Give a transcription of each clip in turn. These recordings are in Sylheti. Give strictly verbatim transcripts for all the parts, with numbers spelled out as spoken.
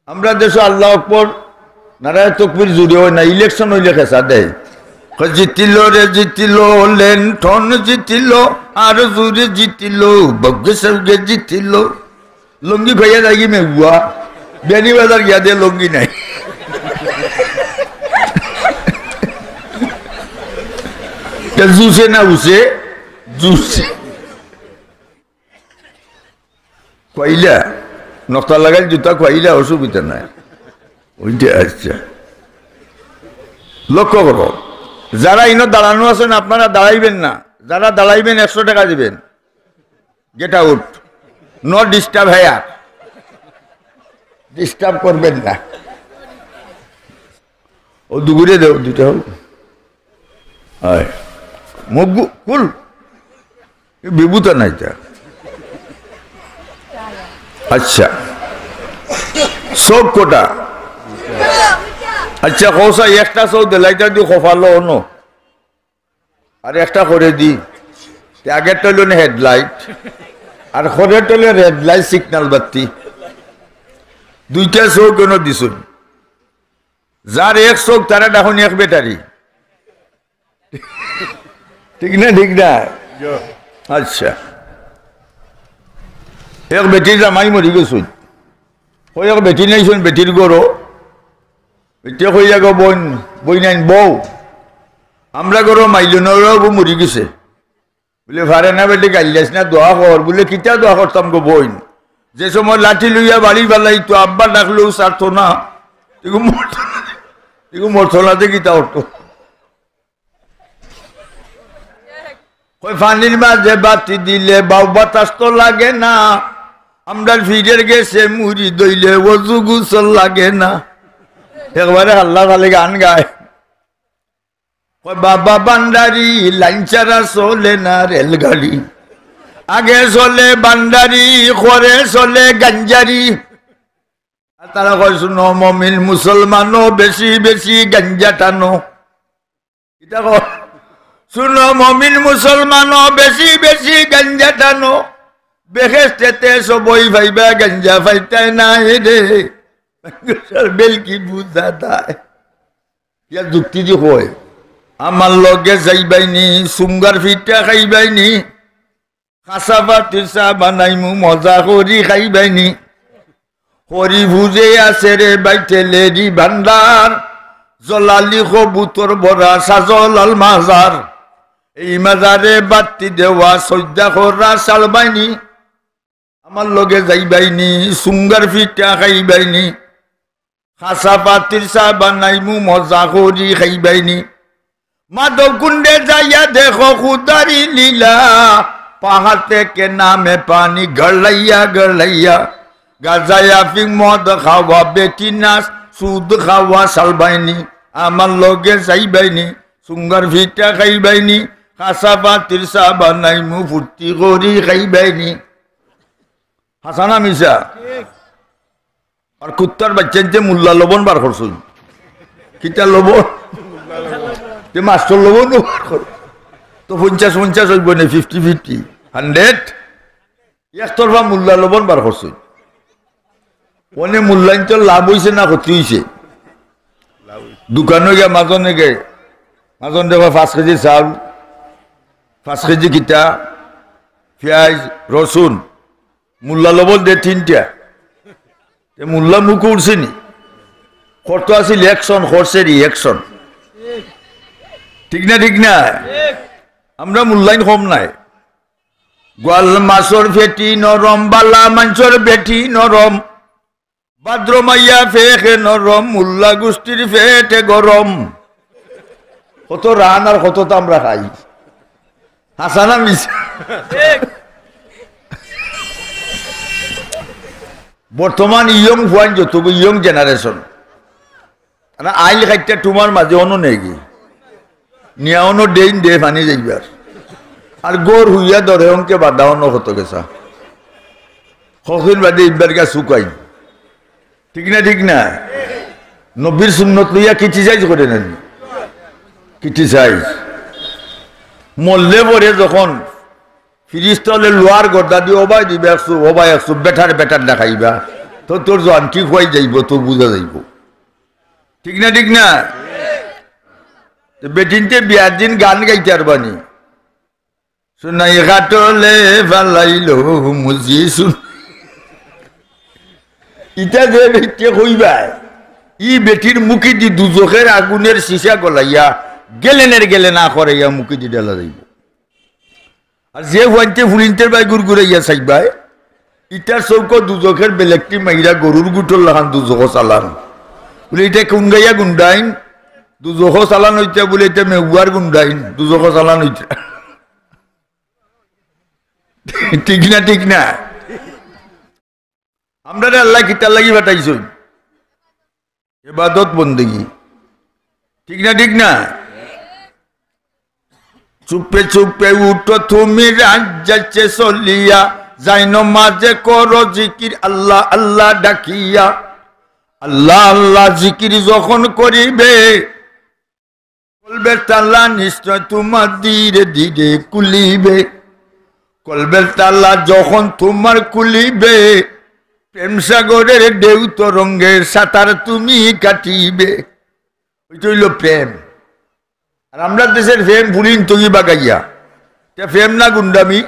আমরা দেশো আল্লাহু আকবর, নারায়ে তকবির জুরে অয় না, ইলেকশন অইলে খেছা দেয়। কয়, "জিতিল রে জিতিল, লেন্টন জিতিল, আর জুরে জিতিল, বগ্গে সবগে জিতিল।" লুঙ্গি খুইয়া যায়গি মেগুয়া, বিয়ানীবাজার গিয়া দে লুঙ্গি নাই। তে জুসে না উসে? জুসে। খুয়াইলা? নকতা লাগাইল জুতা খুয়াইলা, অসুবিধা নাই। ওইটা আচ্ছা। লক্ষ্য করো, যারা ইনো দাঁড়ানো আছেন, আপনারা দাঁড়াইবেন না। যারা দাঁড়াইবেন, একশো টাকা দিবেন। Get out. No disturb here. Disturb করবেন না। ও দুগুরে দেও, দুইটা হোক। আয়। মগু, কুল। এ বিভূতা নাই তা। আচ্ছা। চউখ কটা? আচ্ছা, কও চাই, একটা চউখ দিলাইতা দি কপালো অনো। আর একটা করে দি। তে আগেরটা অইলো না হেডলাইট। আর পরেরটা অইলো রেড লাইট সিগন্যাল বাতি। দুইটা চউখ কেনে দিছইন? যার এক চউখ তারে ডাকইন এক ব্যাটারি। ঠিক না, ঠিক না? আচ্ছা। এক বেটির জামাই মরি গেছইন। কয় এক বেটি নাইছইন, বেটির ঘরো। বেটিয়ে কইলা, "গো বইন, বইনাইন বউ, আমরা ঘরো মাইলনর বউ মরি গেছে।" বুলে, "পারে না বেটি, গাইল্লাস না, দোয়া কর।" বুলে, "কিতা দোয়া করতাম গো বইন? যে সময় লাঠি লইয়া বাড়ি ফালাইতো, আব্বা ডাকলেও ছাড়তো না। এগু মরতো না, এগু মরতো না, তে কিতা করতো?" কয়, "পানির মাঝে বাতি দিলে বাউ বাতাস তো লাগে না, আমরার পীরের গেছে মুড়ি দইলে অজু গোসল লাগে না।" একবারে হাল্লা খালি গান গায়। কয়, "বাবা ভান্ডারি, লাইন ছাড়া চলে না রেলগাড়ি, আগে চলে ভান্ডারি, পরে চলে গাঞ্জারি।" আর তারা কয়, "শুনো মমিন মুসলমানো, বেশি বেশি গাঞ্জা টানো।" ইতা কয়, "শুনো মমিন মুসলমানো, বেশি বেশি গাঞ্জা টানো, বেহেশতেতে সবই পাইবা, গাঞ্জা পাইতায় নায় রে, বেলকি বুঝা দায়।" ইয়া যুক্তি দি কয়, "আমার লগে যাইবাইনি, সুঙ্গার ফিটা খাইবাইনি, খাসা পাতির চা বানাইমু, মজা করি খাইবাইনি। হরি ভুজে আছে রে বাইতেলেরি ভান্ডার, জলালি কবুতর বড়া সাজলাল মাজার। এই মাজারে বাত্তি দেওয়া সজ্জা করা সালবাইনি। আমার লগে যাইবাইনি, সুঙ্গার ফিটা খাইবাইনি। খাসা পাতির চা বানাইমু, মজা করি খাইবাইনি। মাধব কুণ্ডে যাইয়া দেখো খুদারি লীলা, পাহাড় থেকে নামে পানি গড়াইয়া গড়াইয়া। গাজায়া ফিং মদ খাওয়া বেটি নাচ, সুদ খাওয়া সালবাইনি। আমার লগে যাইবাইনি, সুঙ্গার ফিটা খাইবাইনি। খাসা পাতির চা বানাইমু, ফুর্তি করি খাইবাইনি।" হাছা না মিছা? আর কুত্তার বাচ্চাইন্তে মোল্লা লবণ বার করছইন। কিতা লবণ? যে মাস্টর লবণ বার কর। তো পঞ্চাশ পঞ্চাশ অইবো নে, ফিফটি ফিফটি, হান্ড্রেড। একতরফা মোল্লা লবণ বার করছইন। অনে মোল্লাইন্তর লাভ অইছে না ক্ষতি অইছে? দোকানো গিয়া মাজনে গে, মাজনে কয়, "পাঁচ কেজি চাউল, পাঁচ কেজি কিতা, পিয়াজ, রসুন।" মোল্লা লবণ দে তিনটা। তে মোল্লা মুখ উঠছে নি? করতো আছিল action, করছে reaction। ঠিক না, ঠিক না? আমরা মোল্লাইন কম নায়। গোয়াল মাছর ফেটি নরম, বালা মানষর বেটি নরম, ভাদ্র মাইয়া ফেকে নরম, মোল্লা গুষ্টির ফেটে গরম। কত রান আর কত তো আমরা খাই। হাছা না মিছা? বর্তমান ইয়ং ফুয়াইন যত, ইয়ং জেনারেশন, তারা আইল খাইতে তোমার মাঝে অনো নেগি, নিয়া অনো ডেইন দে পানি যাইবার। আর গর হুইয়া ধরে অঙ্কে বাধা অনো কত গেছা। কতদিন বাদে ইবার গা শুকাই। ঠিক না, ঠিক না? নবীর সুন্নত লইয়া criticize করে না নি? Criticize। মরলে পরে যখন ফিরিস্তা অকলে লোহার গর্দা দি ওবায় দিবা একশো, ওবায় একশো, বেটার বেটার দেখাইবা। তো তোর জোয়ান কি খুয়াই যাইব, তো বুঝা যাইব। ঠিক না, ঠিক না? তো বেটিন্তে বিয়ার দিন গান গাইতে পারবানি। সোনাই খাটলে ফালাইল মুজি সুন। ইটা যে বেটিয়ে কইবায়, ই বেটির মুখেদি দুজখের আগুনের সীসা গলাইয়া গেলেনের গেলেন আখরাইয়া মুখেদি ঢালা যাইব। আর যে ফুয়াইন্তে ফুড়িন্তের বায় গুড়গুড়াইয়া চাইবায়, ইটার চউখো দুজখের বেলেকটি মাইরা গরুর গুটর লাখান দুজখো চালান। বুলে, ইটা কুন গাইয়া গুন্ডাইন? দুজখো চালান অইতা। বুলে, ইটা মেউয়ার গুন্ডাইন, দুজখো চালান অইতা। ঠিক না, ঠিক না? আমরারে আল্লায় কিতার লাগি পাঠাইছইন? ইবাদত বন্দেগি। ঠিক না, ঠিক না? চুপে চুপে উঠো তুমি রাত যাচ্ছে চলিয়া, যাই নমাজে করো জিকির আল্লাহ আল্লাহ ডাকিয়া। আল্লাহ আল্লাহ জিকির যখন করিবে, কলবের তালা নিশ্চয় তোমার ধীরে ধীরে খুলিবে। কলবের তালা যখন তোমার খুলিবে, প্রেম সাগরের ঢেউ তরঙ্গে সাঁতার তুমি কাটিবে। ওইটা অইল প্রেম। আর আমরার দেশের প্রেম ফুড়িন্তগি বাগাইয়া। তে প্রেম না গুন্ডামি?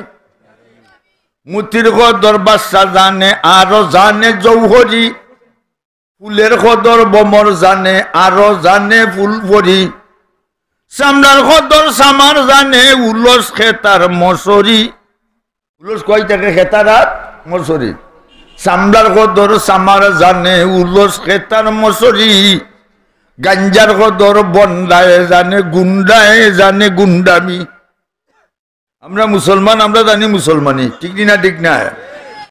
মতির কদর বাদশা জানে, আরো জানে জৌহরি। ফুলের কদর ভমর জানে, আরো জানে ফুল ফরি। চামড়ার কদর চামার জানে, উলস খেতার মশরি। উলস কয় থাকে খেতার আর মশরি। চামড়ার কদর চামার জানে, উলস খেতার মশরি। গাঞ্জার কদর বন্ডায় জানে, গুন্ডায় জানে গুন্ডামি। আমরা মুসলমান, আমরা জানি মুসলমানি, ঠিক নি না? ঠিক না?